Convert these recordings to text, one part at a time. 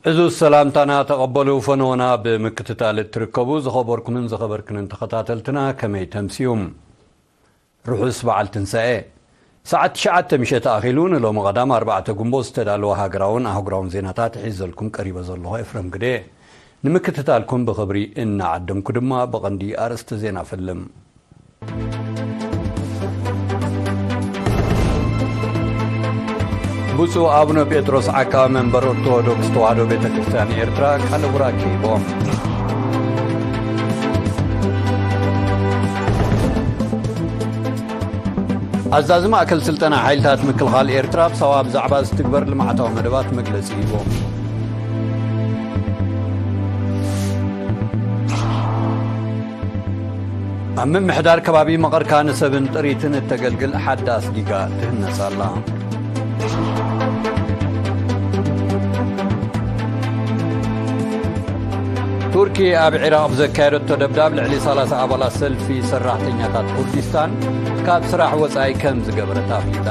ዕዙዝ ሰላምታና ተቐበሉ። ፈነወና ብምክትታል እትርከቡ ዝኸበርኩምን ዝኸበርክንን ተኸታተልትና፣ ከመይ ተምስዩም? ርሑስ በዓል ትንሳኤ። ሰዓት ትሽዓተ ምሸት ኣኺሉ ንሎሚ ቀዳም ኣርባዕተ ግንቦት ዝተዳለወ ሃገራውን ኣህጉራውን ዜናታት ሒዘልኩም ቀሪበ ዘለኹ ኤፍረም ግደ። ንምክትታልኩም ብኽብሪ እናዓደምኩ ድማ ብቐንዲ ኣርእስቲ ዜና ፈልም። ብፁዕ ኣቡነ ጴጥሮስ ዓቃቢ መንበር ኦርቶዶክስ ተዋህዶ ቤተ ክርስቲያን ኤርትራ ቃለ ቡራኬ ሂቦም። ኣዛዚ ማእከል ስልጠና ሓይልታት ምክልኻል ኤርትራ ኣብ ሳዋ ብዛዕባ ዝትግበር ልምዓታዊ መደባት መግለጺ ሂቦም። ኣብ ምምሕዳር ከባቢ መቐርካ ንሰብን ጥሪትን እተገልግል ሓዳስ ዲጋ ትህነጽ ኣላ። ቱርኪ ኣብ ዒራቕ ብዘካየደቶ ደብዳብ ልዕሊ ሰላሳ ኣባላት ሰልፊ ሰራሕተኛታት ኩርዲስታን ካብ ስራሕ ወጻኢ ከም ዝገበረት ኣፍሊጣ።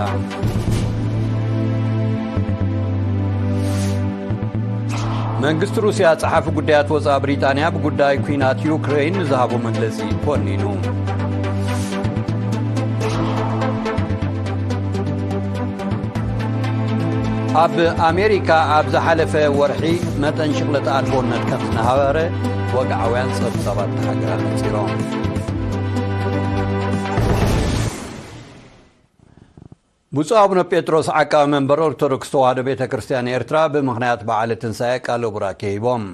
መንግስቲ ሩስያ ጸሓፊ ጉዳያት ወጻኢ ብሪጣንያ ብጉዳይ ኲናት ዩክረይን ንዝሃቦ መግለጺ ኮኒኑ። ኣብ ኣሜሪካ ኣብ ዝሓለፈ ወርሒ መጠን ሽቕለተ ኣልቦነት ከም ዝነበረ ወግዓውያን ጸብጻባት እታ ሃገር ኣነጺሮም። ብፁዕ ኣቡነ ጴጥሮስ ዓቃቢ መንበር ኦርቶዶክስ ተዋህዶ ቤተ ክርስቲያን ኤርትራ ብምኽንያት በዓለ ትንሳኤ ቃለ ቡራኬ ሂቦም።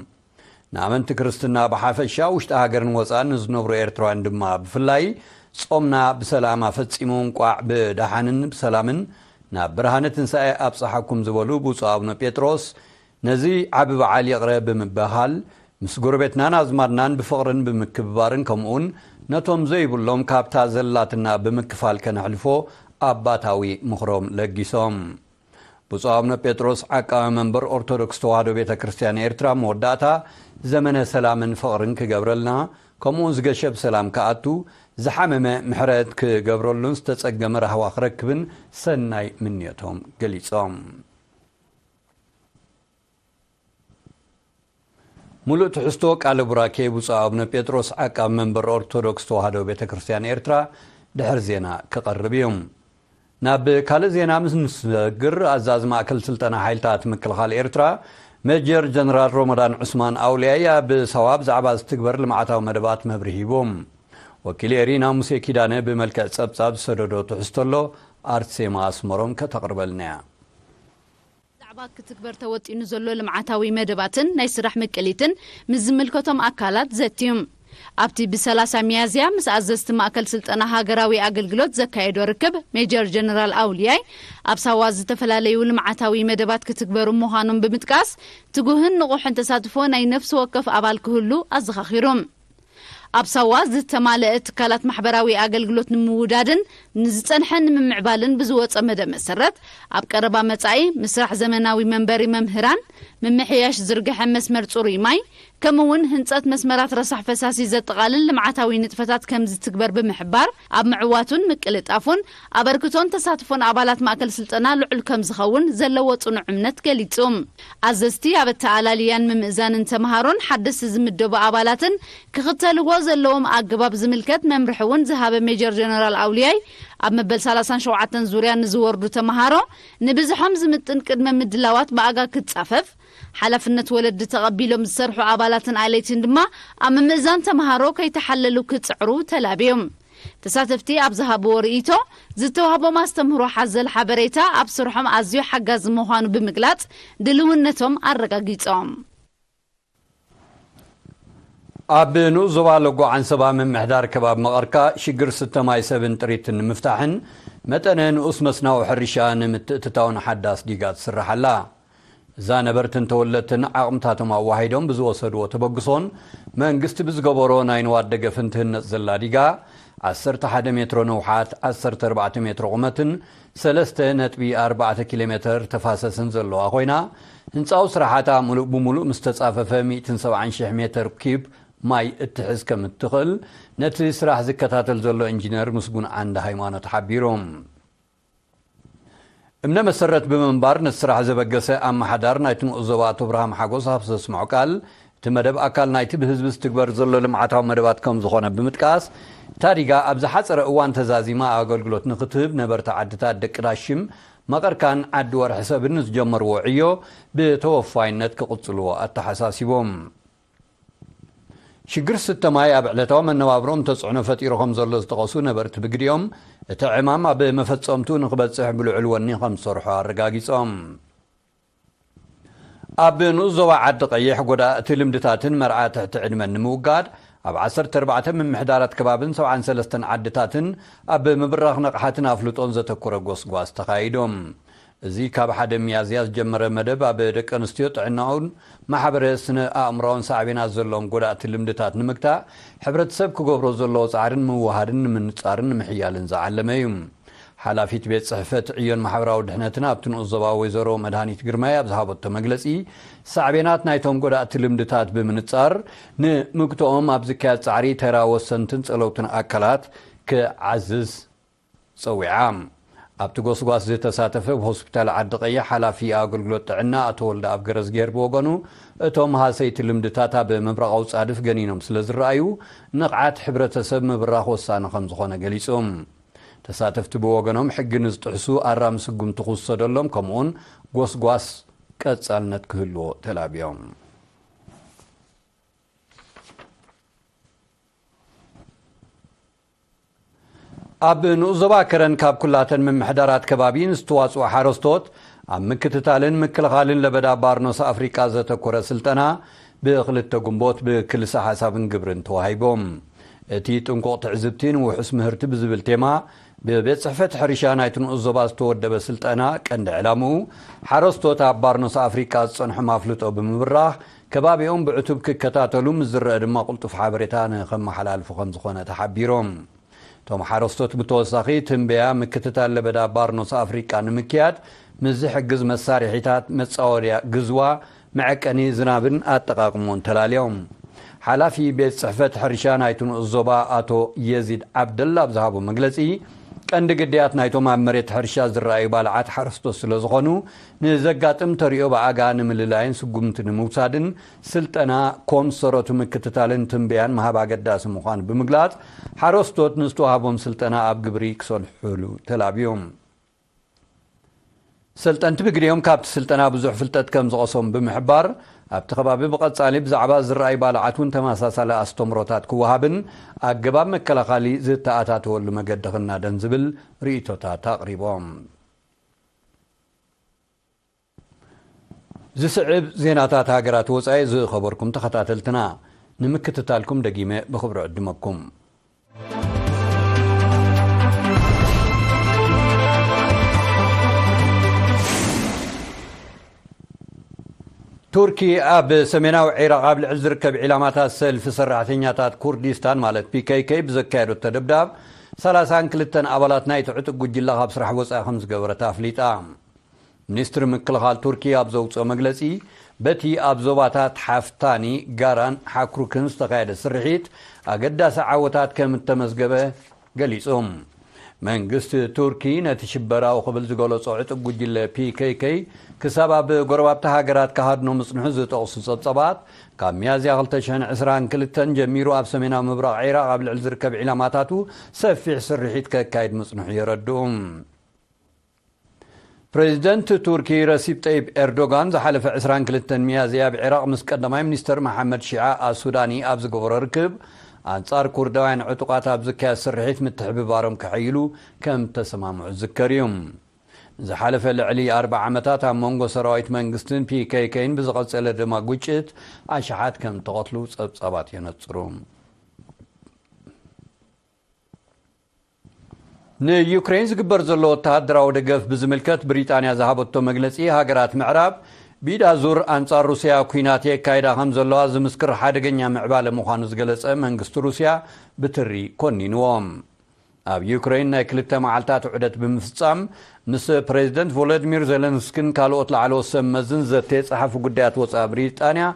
ንኣመንቲ ክርስትና ብሓፈሻ ውሽጢ ሃገርን ወፃእን ንዝነብሩ ኤርትራውያን ድማ ብፍላይ ጾምና ብሰላም ኣፈጺሙ እንቋዕ ብደሓንን ብሰላምን ናብ ብርሃነ ትንሳኤ ኣብጽሓኩም ዝበሉ ብፁዕ ኣቡነ ጴጥሮስ ነዚ ዓቢ በዓል ይቕረ ብምብሃል ምስ ጎረቤትናን ኣዝማድናን ብፍቕርን ብምክብባርን ከምኡውን ነቶም ዘይብሎም ካብታ ዘላትና ብምክፋል ከነሕልፎ ኣባታዊ ምኽሮም ለጊሶም። ብፁዕ ኣቡነ ጴጥሮስ ዓቃቢ መንበር ኦርቶዶክስ ተዋህዶ ቤተ ክርስቲያን ኤርትራ መወዳእታ ዘመነ ሰላምን ፍቕርን ክገብረልና ከምኡውን ዝገሸ ብሰላም ክኣቱ ዝሓመመ ምሕረት ክገብረሉን ዝተጸገመ ራህዋ ክረክብን ሰናይ ምንዮቶም ገሊጾም። ሙሉእ ትሕዝቶ ቃለ ቡራኬ ብፁዕ ኣቡነ ጴጥሮስ ዓቃብ መንበር ኦርቶዶክስ ተዋህዶ ቤተ ክርስቲያን ኤርትራ ድሕር ዜና ክቐርብ እዩ። ናብ ካልእ ዜና ምስ ንሰግር ኣዛዚ ማእከል ስልጠና ሓይልታት ምክልኻል ኤርትራ ሜጀር ጀነራል ሮመዳን ዑስማን ኣውልያይ ኣብ ሰዋ ብዛዕባ ዝትግበር ልምዓታዊ መደባት መብርሂ ሂቡ። ወኪል ኤሪና ሙሴ ኪዳነ ብመልክዕ ጸብጻብ ዝሰደዶ ትሕዝቶ ኣሎ። ኣርሴማ ኣስመሮም ከተቕርበልና እያ። ብዛዕባ ክትግበር ተወጢኑ ዘሎ ልምዓታዊ መደባትን ናይ ስራሕ ምቅሊትን ምስ ዝምልከቶም ኣካላት ዘትዩ። ኣብቲ ብሰላሳ ሚያዝያ ምስ ኣዘዝቲ ማእከል ስልጠና ሃገራዊ ኣገልግሎት ዘካየዶ ርክብ ሜጀር ጀነራል ኣውልያይ ኣብ ሳዋ ዝተፈላለዩ ልምዓታዊ መደባት ክትግበሩ ምዃኖም ብምጥቃስ ትጉህን ንቑሕን ተሳትፎ ናይ ነፍሲ ወከፍ ኣባል ክህሉ ኣዘኻኺሩ። ኣብ ሳዋ ዝተማለአ ትካላት ማሕበራዊ ኣገልግሎት ንምውዳድን ንዝጸንሐ ንምምዕባልን ብዝወጸ መደብ መሰረት ኣብ ቀረባ መጻኢ ምስራሕ ዘመናዊ መንበሪ መምህራን፣ ምምሕያሽ ዝርግሐ መስመር ጽሩይ ማይ ከምኡውን ህንጸት መስመራት ረሳሕ ፈሳሲ ዘጠቓልል ልምዓታዊ ንጥፈታት ከም ዝትግበር ብምሕባር ኣብ ምዕዋቱን ምቅልጣፉን ኣበርክቶን ተሳትፎን ኣባላት ማእከል ስልጠና ልዑል ከም ዝኸውን ዘለዎ ጽኑዕ እምነት ገሊጹ። ኣዘዝቲ ኣብ ኣተኣላልያን ምምእዛንን ተምሃሮን ሓደስቲ ዝምደቡ ኣባላትን ክኽተልዎ ዘለዎም ኣገባብ ዝምልከት መምርሒ እውን ዝሃበ ሜጀር ጀነራል ኣውልያይ ኣብ መበል ሰላሳን ሸውዓተን ዙርያ ንዝወርዱ ተምሃሮ ንብዝሖም ዝምጥን ቅድመ ምድላዋት ብኣጋ ክጻፈፍ ሓላፍነት ወለዲ ተቐቢሎም ዝሰርሑ ኣባላትን ኣለይትን ድማ ኣብ ምምእዛን ተምሃሮ ከይተሓለሉ ክጽዕሩ ተላብዮም። ተሳተፍቲ ኣብ ዝሃብዎ ርእይቶ ዝተዋህቦም ኣስተምህሮ ሓዘል ሓበሬታ ኣብ ስርሖም ኣዝዩ ሓጋዚ ምዃኑ ብምግላጽ ድልውነቶም ኣረጋጊጾም። ኣብ ንኡስ ዞባ ሎጎ ዓንሰባ ምምሕዳር ከባቢ መቐርካ ሽግር ስተ ማይ ሰብን ጥሪትን ንምፍታሕን መጠነ ንኡስ መስናዊ ሕርሻ ንምትእትታውን ሓዳስ ዲጋ ትስራሕ ኣላ። እዛ ነበርትን ተወለድትን ዓቕምታቶም ኣዋሂዶም ብዝወሰድዎ ተበግሶን መንግስቲ ብዝገበሮ ናይ ንዋት ደገፍን ትህነጽ ዘላ ዲጋ ዓሰርተ ሓደ ሜትሮ ነውሓት፣ ዓሰርተ ኣርባዕተ ሜትሮ ቁመትን ሰለስተ ነጥቢ ኣርባዕተ ኪሎ ሜተር ተፋሰስን ዘለዋ ኮይና፣ ህንጻዊ ስራሓታ ምሉእ ብምሉእ ምስ ተጻፈፈ ሚእትን ሰብዓን ሽሕ ሜተር ኪዩብ ማይ እትሕዝ ከም እትኽእል ነቲ ስራሕ ዝከታተል ዘሎ ኢንጂነር ምስጉን ዓንደ ሃይማኖት ሓቢሩ። እምነ መሰረት ብምንባር ነቲ ስራሕ ዘበገሰ ኣመሓዳር ናይቲ ንኡስ ዞባ ኣቶ ብርሃም ሓጎስ ኣብ ዘስምዖ ቃል፣ እቲ መደብ ኣካል ናይቲ ብህዝቢ ዝትግበር ዘሎ ልምዓታዊ መደባት ከም ዝኾነ ብምጥቃስ፣ ታዲጋ ኣብ ዝሓጸረ እዋን ተዛዚማ ኣገልግሎት ንክትህብ ነበርቲ ዓድታት ደቂ ዳሽም፣ መቐርካን ዓዲ ወርሒ ሰብን ዝጀመርዎ ዕዮ ብተወፋይነት ክቕጽልዎ ኣተሓሳሲቦም። ሽግር ስተ ማይ ኣብ ዕለታዊ መነባብሮም ተጽዕኖ ፈጢሩ ከም ዘሎ ዝጠቐሱ ነበርቲ ብግዲኦም፣ እቲ ዕማም ኣብ መፈጸምቱ ንክበጽሕ ብልዑል ወኒ ከም ዝሰርሑ ኣረጋጊጾም። ኣብ ንኡስ ዞባ ዓዲ ቀይሕ ጎዳእቲ ልምድታትን መርዓ ትሕቲ ዕድመን ንምውጋድ ኣብ ዓሰርተ ኣርባዕተ ምምሕዳራት ከባብን ሰብዓን ሰለስተን ዓድታትን ኣብ ምብራኽ ንቕሓትን ኣፍልጦን ዘተኮረ ጎስጓስ ተኻይዶም። እዚ ካብ ሓደ ሚያዝያ ዝጀመረ መደብ ኣብ ደቂ ኣንስትዮ ጥዕናኡን ማሕበረ ስነ ኣእምራውን ሳዕቤናት ዘለዎም ጎዳእቲ ልምድታት ንምግታእ ሕብረተሰብ ክገብሮ ዘለዎ ጻዕርን ምውሃድን ንምንጻርን ንምሕያልን ዝዓለመ እዩ። ሓላፊት ቤት ጽሕፈት ዕዮን ማሕበራዊ ድሕነትን ኣብቲ ንኡስ ዞባ ወይዘሮ መድሃኒት ግርማይ ኣብ ዝሃበቶ መግለጺ፣ ሳዕቤናት ናይቶም ጎዳእቲ ልምድታት ብምንጻር ንምግትኦም ኣብ ዝካየድ ጻዕሪ ተራ ወሰንትን ጸለውትን ኣካላት ክዓዝዝ ጸዊዓ። ኣብቲ ጎስጓስ ዝተሳተፈ ብሆስፒታል ዓዲ ቀይሕ ሓላፊ ኣገልግሎት ጥዕና ኣቶ ወልደኣብ ገረዝግሄር ብወገኑ፣ እቶም ሃሰይቲ ልምድታት ኣብ ምብራቓዊ ጻድፍ ገኒኖም ስለ ዝረኣዩ፣ ንቕዓት ሕብረተሰብ ምብራኽ ወሳኒ ከም ዝኾነ ገሊጹ። ተሳተፍቲ ብወገኖም፣ ሕጊ ንዝጥሕሱ ኣራሚ ስጉምቲ ክውሰደሎም፣ ከምኡውን ጎስጓስ ቀጻልነት ክህልዎ ተላብዮም። ኣብ ንኡስ ዞባ ከረን ካብ ኩላተን ምምሕዳራት ከባቢ ንዝተዋጽኡ ሓረስቶት ኣብ ምክትታልን ምክልኻልን ለበዳ ባርኖስ ኣፍሪቃ ዘተኮረ ስልጠና ብክልተ ግንቦት ብክልሰ ሓሳብን ግብርን ተዋሂቦም። እቲ ጥንቁቕ ትዕዝብቲ ንውሑስ ምህርቲ ብዝብል ቴማ ብቤት ጽሕፈት ሕርሻ ናይቲ ንኡስ ዞባ ዝተወደበ ስልጠና ቀንዲ ዕላምኡ ሓረስቶት ኣብ ባርኖስ ኣፍሪቃ ዝጸንሖም ኣፍልጦ ብምብራኽ ከባቢኦም ብዕቱብ ክከታተሉ ምስ ዝረአ ድማ ቅልጡፍ ሓበሬታ ንኸመሓላልፉ ከም ዝኾነ ተሓቢሮም። እቶም ሓረስቶት ብተወሳኺ ትንበያ ምክትታል ለበዳ ባርኖስ ኣፍሪቃ ንምክያድ ምስ ዝሕግዝ መሳርሒታት መጻወድያ ግዝዋ መዐቀኒ ዝናብን ኣጠቓቕሞን ተላልዮም። ሓላፊ ቤት ጽሕፈት ሕርሻ ናይቲ ንኡስ ዞባ ኣቶ የዚድ ዓብደላ ኣብ ዝሃቦ መግለጺ፣ ቀንዲ ግዳያት ናይቶም ኣብ መሬት ሕርሻ ዝረኣዩ ባልዓት ሓረስቶት ስለ ዝኾኑ፣ ንዘጋጥም ተርእዮ ብኣጋ ንምልላይን ስጉምቲ ንምውሳድን ስልጠና ኮም ሰረቱ ምክትታልን ትንበያን ምሃብ ኣገዳሲ ምዃኑ ብምግላጽ፣ ሓረስቶት ንዝተዋህቦም ስልጠና ኣብ ግብሪ ክሰልሑሉ ተላብዮም። ሰልጠንቲ ብግዲኦም ካብቲ ስልጠና ብዙሕ ፍልጠት ከም ዝቐሰሙ ብምሕባር፣ ኣብቲ ከባቢ ብቐጻሊ ብዛዕባ ዝረኣዩ ባልዓት እውን ተመሳሳሊ ኣስተምሮታት ክወሃብን ኣገባብ መከላኸሊ ዝተኣታተወሉ መገዲ ክናደን ዝብል ርእይቶታት ኣቕሪቦም። ዝስዕብ ዜናታት ሃገራት ወጻኢ ዝኸበርኩም ተኸታተልትና፣ ንምክትታልኩም ደጊመ ብኽብሪ ዕድመኩም። ቱርኪ ኣብ ሰሜናዊ ዒራቕ ኣብ ልዕሊ ዝርከብ ዒላማታት ሰልፊ ሰራሕተኛታት ኩርዲስታን ማለት ፒ ኬ ኬ ብዘካየደቶ ደብዳብ፣ ሰላሳን ክልተን ኣባላት ናይቲ ዕጡቕ ጉጅለ ካብ ስራሕ ወጻኢ ከም ዝገበረት ኣፍሊጣ። ሚኒስትሪ ምክልኻል ቱርኪ ኣብ ዘውጽኦ መግለጺ፣ በቲ ኣብ ዞባታት ሓፍታኒ፣ ጋራን ሓክሩክን ዝተኻየደ ስርሒት ኣገዳሲ ዓወታት ከም እተመዝገበ ገሊጹ። መንግስቲ ቱርኪ ነቲ ሽበራዊ ክብል ዝገለጾ ዕጡብ ጉጅለ ፒ ኬ ኬ ክሳብ ኣብ ጎረባብቲ ሃገራት ክሃድኖ ምጽንሑ ዝጠቕሱ ጸብጸባት፣ ካብ ሚያዝያ ክልተ ሽሕን ዕስራን ክልተን ጀሚሩ ኣብ ሰሜናዊ ምብራቕ ዒራቕ ኣብ ልዕሊ ዝርከብ ዒላማታቱ ሰፊሕ ስርሒት ከካይድ ምጽንሑ የረድኡ። ፕሬዚደንት ቱርኪ ረሲፕ ጠይብ ኤርዶጋን ዝሓለፈ ዕስራን ክልተን ሚያዝያ ኣብ ዒራቕ ምስ ቀዳማይ ሚኒስተር መሓመድ ሺዓ ኣሱዳኒ ኣብ ዝገበሮ ርክብ፣ ኣንጻር ኩርዳውያን ዕጡቓት ኣብ ዝካየድ ስርሒት ምትሕብባሮም ከሐይሉ ከም ተሰማምዑ ዝዝከር እዩ። ንዝሓለፈ ልዕሊ ኣርብዓ ዓመታት ኣብ መንጎ ሰራዊት መንግስትን ፒ ኬ ኬን ብዝቐጸለ ድማ ግጭት ኣሽሓት ከም ተቐትሉ ጸብጻባት የነጽሩ። ንዩክሬን ዝግበር ዘሎ ወተሃደራዊ ደገፍ ብዝምልከት ብሪጣንያ ዝሃበቶ መግለጺ፣ ሃገራት ምዕራብ ብኢዳ ዙር ኣንጻር ሩስያ ኲናት የካይዳ ከም ዘለዋ ዝምስክር ሓደገኛ ምዕባለ ምዃኑ ዝገለጸ መንግስቲ ሩስያ ብትሪ ኮኒንዎ። ኣብ ዩክሬን ናይ ክልተ መዓልታት ዑደት ብምፍጻም ምስ ፕሬዚደንት ቮሎዲሚር ዜለንስኪን ካልኦት ላዕለዎት ሰብ መዝን ዘተ ጸሓፊ ጉዳያት ወጻኢ ብሪጣንያ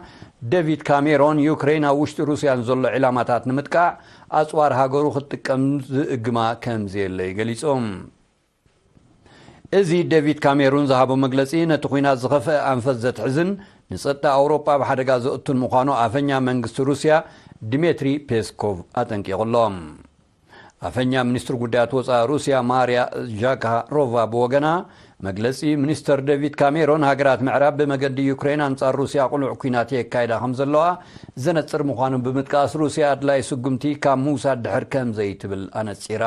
ዴቪድ ካሜሮን፣ ዩክሬን ኣብ ውሽጢ ሩስያ ንዘሎ ዒላማታት ንምጥቃዕ ኣጽዋር ሃገሩ ክትጥቀም ዝእግማ ከም ዘየለ ገሊጾም። እዚ ዴቪድ ካሜሩን ዝሃቦ መግለጺ ነቲ ኲናት ዝኸፍአ ኣንፈት ዘትሕዝን ንጸጥታ ኣውሮጳ ኣብ ሓደጋ ዘእቱን ምዃኑ ኣፈኛ መንግስቲ ሩስያ ዲሜትሪ ፔስኮቭ ኣጠንቂቑ ኣሎ። ኣፈኛ ሚኒስትሪ ጉዳያት ወጻኢ ሩስያ ማርያ ዣካሮቫ ብወገና፣ መግለጺ ሚኒስተር ዴቪድ ካሜሮን ሃገራት ምዕራብ ብመገዲ ዩክሬን ኣንጻር ሩስያ ቅሉዕ ኲናት የካይዳ ከም ዘለዋ ዘነጽር ምዃኑ ብምጥቃስ፣ ሩስያ ኣድላይ ስጉምቲ ካብ ምውሳድ ድሕር ከም ዘይትብል ኣነጺራ።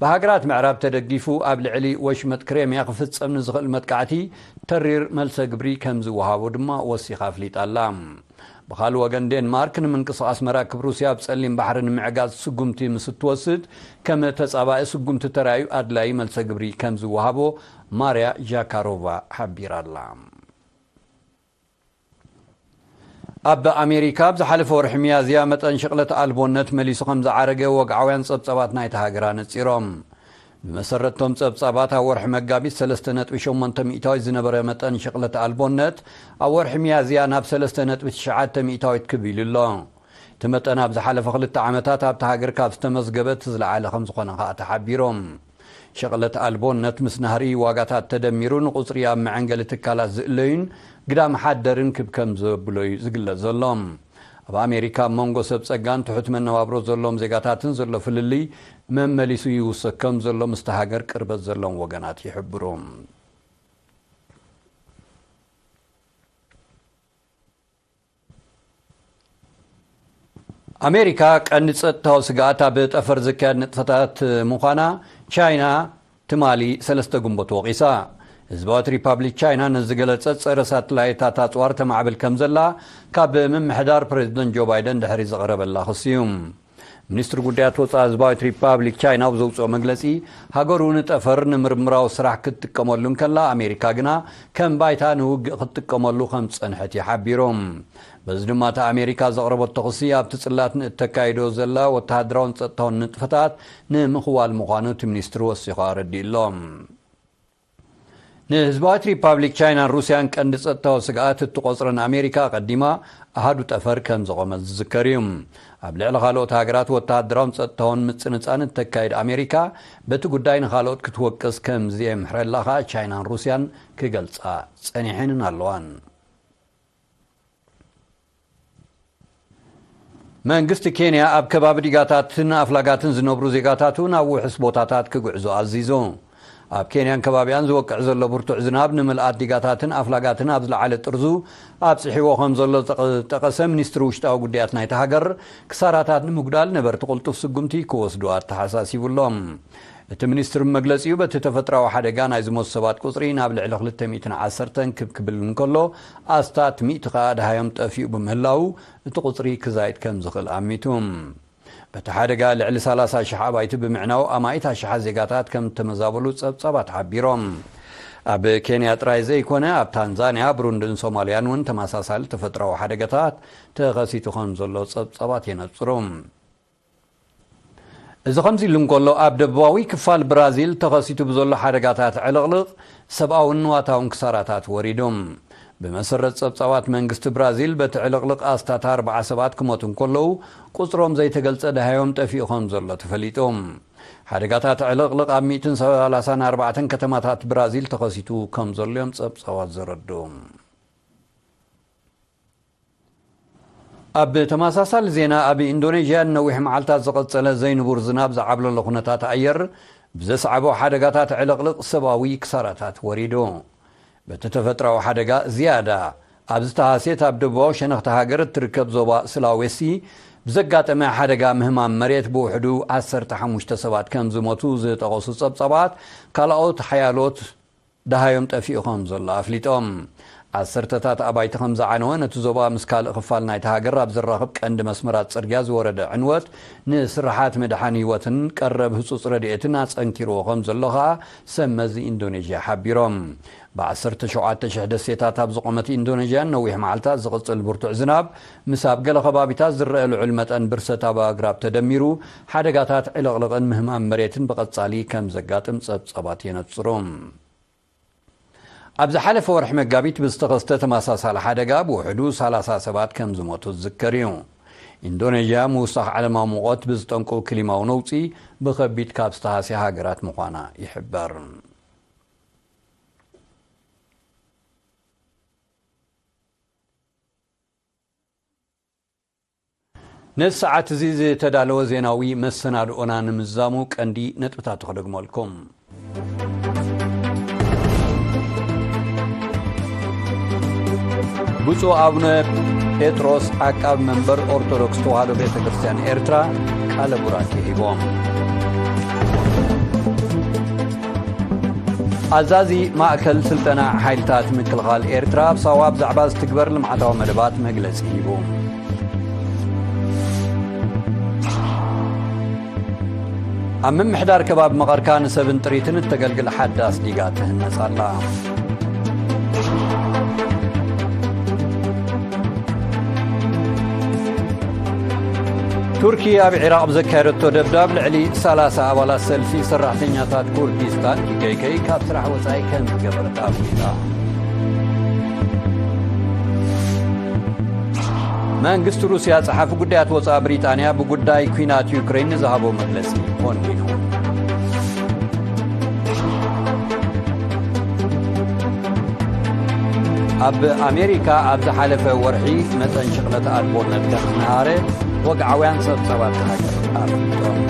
ብሃገራት ምዕራብ ተደጊፉ ኣብ ልዕሊ ወሽመጥ ክሬምያ ክፍጸም ንዝኽእል መጥቃዕቲ ተሪር መልሰ ግብሪ ከም ዝወሃቦ ድማ ወሲኻ ኣፍሊጣ ኣላ። ብኻልእ ወገን፣ ዴንማርክ ንምንቅስቓስ መራክብ ሩስያ ኣብ ጸሊም ባሕሪ ንምዕጋዝ ስጉምቲ ምስ እትወስድ፣ ከም ተጻባኢ ስጉምቲ ተራእዩ ኣድላዪ መልሰ ግብሪ ከም ዝወሃቦ ማርያ ዣካሮቫ ሓቢራ ኣላ። ኣብ ኣሜሪካ፣ ኣብ ዝሓለፈ ወርሒ ሚያዝያ መጠን ሽቕለት ኣልቦነት መሊሱ ከም ዝዓረገ ወግዓውያን ጸብጻባት ናይታ ሃገር ኣነጺሮም። ብመሰረትቶም ጸብጻባት፣ ኣብ ወርሒ መጋቢት ሰለስተ ነጥቢ ሸሞንተ ሚእታዊት ዝነበረ መጠን ሽቕለት ኣልቦነት፣ ኣብ ወርሒ ሚያዝያ ናብ ሰለስተ ነጥቢ ትሽዓተ ሚእታዊት ክብ ኢሉ ኣሎ። እቲ መጠን ኣብ ዝሓለፈ ክልተ ዓመታት ኣብታ ሃገር ካብ ዝተመዝገበ እቲ ዝለዓለ ከም ዝኾነ ከኣ ተሓቢሮም። ሸቕለት ኣልቦነት ምስ ናህሪ ዋጋታት ተደሚሩ፣ ንቁጽሪ ኣብ መዐንገሊ ትካላት ዝእለዩን ግዳም ሓደርን ክብ ከም ዘብሎ እዩ ዝግለጽ ዘሎ። ኣብ ኣሜሪካ፣ ኣብ መንጎ ሰብ ጸጋን ትሑት መነባብሮ ዘለዎም ዜጋታትን ዘሎ ፍልልይ መመሊሱ ይውሰክ ከም ዘሎ ምስቲ ሃገር ቅርበት ዘለዎም ወገናት ይሕብሩ። ኣሜሪካ ቀንዲ ጸጥታዊ ስግኣት ኣብ ጠፈር ዝካየድ ንጥፈታት ምዃና ቻይና ትማሊ ሰለስተ ግንቦት ወቒሳ። ህዝባዊት ሪፓብሊክ ቻይና ንዝገለጸት ጸረ ሳተላይታት ኣጽዋር ተማዕብል ከም ዘላ ካብ ምምሕዳር ፕሬዚደንት ጆ ባይደን ድሕሪ ዝቐረበላ ክሲ እዩ። ሚኒስትሪ ጉዳያት ወጻኢ ህዝባዊት ሪፓብሊክ ቻይና ኣብ ዘውጽኦ መግለጺ፣ ሃገሩ ንጠፈር ንምርምራዊ ስራሕ ክትጥቀመሉ እንከላ፣ ኣሜሪካ ግና ከም ባይታ ንውግእ ክትጥቀመሉ ከም ዝጸንሐት እዩ ሓቢሩ። በዚ ድማ፣ እታ ኣሜሪካ ዘቕረበቶ ክሲ፣ ኣብቲ ጽላት ንእተካይዶ ዘላ ወተሃደራውን ጸጥታውን ንጥፈታት ንምኽዋል ምዃኑ እቲ ሚኒስትሪ ወሲኹ ኣረዲኡ ኣሎ። ንህዝባዊት ሪፓብሊክ ቻይናን ሩስያን ቀንዲ ጸጥታዊ ስግኣት እትቖጽረን ኣሜሪካ፣ ኣቐዲማ ኣሃዱ ጠፈር ከም ዘቖመት ዝዝከር እዩ። ኣብ ልዕሊ ካልኦት ሃገራት ወተሃደራውን ጸጥታውን ምጽንጻን እተካይድ ኣሜሪካ፣ በቲ ጉዳይ ንኻልኦት ክትወቅስ ከም ዘየምሕረላ ከኣ ቻይናን ሩስያን ክገልጻ ጸኒሐንን ኣለዋን። መንግስቲ ኬንያ ኣብ ከባቢ ዲጋታትን ኣፍላጋትን ዝነብሩ ዜጋታቱ ናብ ውሑስ ቦታታት ክግዕዙ ኣዚዙ። ኣብ ኬንያን ከባቢኣን ዝወቅዕ ዘሎ ብርቱዕ ዝናብ፣ ንምልኣት ዲጋታትን ኣፍላጋትን ኣብ ዝለዓለ ጥርዙ ኣብጽሕዎ ከም ዘሎ ዝጠቐ-፣ ዝጠቐሰ ሚኒስትሪ ውሽጣዊ ጉዳያት ናይታ ሃገር፣ ክሳራታት ንምጉዳል ነበርቲ ቅልጡፍ ስጉምቲ ክወስዱ ኣተሓሳሲቡ ኣሎ። እቲ ሚኒስትሪ ብመግለጺኡ፣ በቲ ተፈጥራዊ ሓደጋ ናይ ዝሞቱ ሰባት ቁጽሪ ናብ ልዕሊ ክልተ ሚእትን ዓሰርተን ክብ ክብል እንከሎ፣ ኣስታት ሚእቲ ከኣ ደሃዮም ጠፊኡ ብምህላዉ፣ እቲ ቁጽሪ ክዛይድ ከም ዝኽእል ኣሚቱ። በቲ ሓደጋ ልዕሊ ሰላሳ ሽሕ ኣባይቲ ብምዕናው፣ ኣማኢት ኣሽሓት ዜጋታት ከም እተመዛበሉ ጸብጻባት ሓቢሮም። ኣብ ኬንያ ጥራይ ዘይኮነ፣ ኣብ ታንዛንያ፣ ብሩንድን ሶማልያን እውን ተመሳሳሊ ተፈጥራዊ ሓደጋታት ተኸሲቱ ከም ዘሎ ጸብጻባት የነጽሩ። እዚ ከምዚ ኢሉ እንከሎ፣ ኣብ ደቡባዊ ክፋል ብራዚል ተኸሲቱ ብዘሎ ሓደጋታት ዕልቕልቕ፣ ሰብኣውን ንዋታውን ክሳራታት ወሪዱ። ብመሰረት ጸብጻባት መንግስቲ ብራዚል፣ በቲ ዕልቕልቕ ኣስታት ኣርብዓ ሰባት ክሞቱ እንከለዉ፣ ቁጽሮም ዘይተገልጸ ደሃዮም ጠፊኡ ከም ዘሎ ተፈሊጡ። ሓደጋታት ዕልቕልቕ ኣብ ሚእትን ሰላሳን ኣርባዕተን ከተማታት ብራዚል ተኸሲቱ ከም ዘሎ እዮም ጸብጻባት ዘረድኡ። ኣብ ተመሳሳሊ ዜና፣ ኣብ ኢንዶኔዥያ ንነዊሕ መዓልታት ዝቐጸለ ዘይንቡር ዝናብ ዝዓብለሎ ኩነታት ኣየር ብዘስዓቦ ሓደጋታት ዕልቕልቕ፣ ሰብኣዊ ክሳራታት ወሪዱ። በቲ ተፈጥራዊ ሓደጋ ዝያዳ ኣብ ዝተሃስየት ኣብ ደቡባዊ ሸነኽቲ ሃገር እትርከብ ዞባ ስላዌሲ ብዘጋጠመ ሓደጋ ምህማም መሬት፣ ብውሕዱ ዓሰርተ ሓሙሽተ ሰባት ከም ዝሞቱ ዝጠቐሱ ጸብጻባት፣ ካልኦት ሓያሎት ደሃዮም ጠፊኡ ከም ዘሎ ኣፍሊጦም። ዓሰርተታት ኣባይቲ ከም ዝዓነወ፣ ነቲ ዞባ ምስ ካልእ ክፋል ናይቲ ሃገር ኣብ ዘራኽብ ቀንዲ መስመራት ጽርግያ ዝወረደ ዕንወት፣ ንስርሓት ምድሓን ህይወትን ቀረብ ህጹጽ ረድኤትን ኣጸንኪርዎ ከም ዘሎ ከኣ ሰብ መዚ ኢንዶኔዥያ ሓቢሮም። ብዓሰርተ ሸውዓተ ሽሕ ደሴታት ኣብ ዝቖመት ኢንዶኔዥያ፣ ነዊሕ መዓልታት ዝቕጽል ብርቱዕ ዝናብ፣ ምስ ኣብ ገለ ከባቢታት ዝረአ ልዑል መጠን ብርሰት ኣብ ኣግራብ ተደሚሩ፣ ሓደጋታት ዕልቕልቕን ምህማም መሬትን ብቐጻሊ ከም ዘጋጥም ጸብጻባት የነጽሩ። ኣብ ዝሓለፈ ወርሒ መጋቢት ብዝተኸስተ ተመሳሳሊ ሓደጋ፣ ብውሕዱ ሰላሳ ሰባት ከም ዝሞቱ ዝዝከር እዩ። ኢንዶኔዥያ፣ ምውሳኽ ዓለማዊ ሙቐት ብዝጠንቁ ክሊማዊ ነውጺ ብኸቢድ ካብ ዝተሃስያ ሃገራት ምዃና ይሕበር። ነዚ ሰዓት እዚ ዝተዳለወ ዜናዊ መሰናድኦና ንምዝዛሙ ቀንዲ ነጥብታቱ ክደግመልኩም። ብፁዕ ኣቡነ ጴጥሮስ ዓቃብ መንበር ኦርቶዶክስ ተዋህዶ ቤተ ክርስቲያን ኤርትራ ቃለ ቡራኬ ሂቦም። ኣዛዚ ማእከል ስልጠና ሓይልታት ምክልኻል ኤርትራ ኣብ ሳዋ ብዛዕባ ዝትግበር ልምዓታዊ መደባት መግለጺ ሂቡ። ኣብ ምምሕዳር ከባቢ መቐርካ ንሰብን ጥሪትን እተገልግል ሓዳስ ዲጋ ትህነጽ ኣላ። ቱርኪ ኣብ ዒራቕ ብዘካየደቶ ደብዳብ ልዕሊ ሰላሳ ኣባላት ሰልፊ ሰራሕተኛታት ኩርዲስታን ፒ ኬ ኬ ካብ ስራሕ ወጻኢ ከም ዝገበረት ኣፍሊጣ። መንግስቲ ሩስያ ጸሓፊ ጉዳያት ወጻኢ ብሪጣንያ ብጉዳይ ኲናት ዩክሬን ንዝሃቦ መግለጺ ኮኒኑ። ኣብ ኣሜሪካ ኣብ ዝሓለፈ ወርሒ መጠን ሽቕለት ኣልቦነት ከም ዝነሃረ ወግዓውያን ጸብጻባት ሃገር ኣፍሊጦም።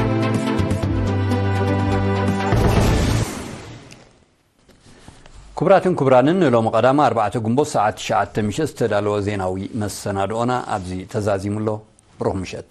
ክቡራትን ክቡራንን፣ ንሎሚ ቀዳም ኣርባዕተ ግንቦት ሰዓት ትሽዓተ ምሸት ዝተዳለወ ዜናዊ መሰናድኦና ኣብዚ ተዛዚሙ ኣሎ። ብሩኽ ምሸት።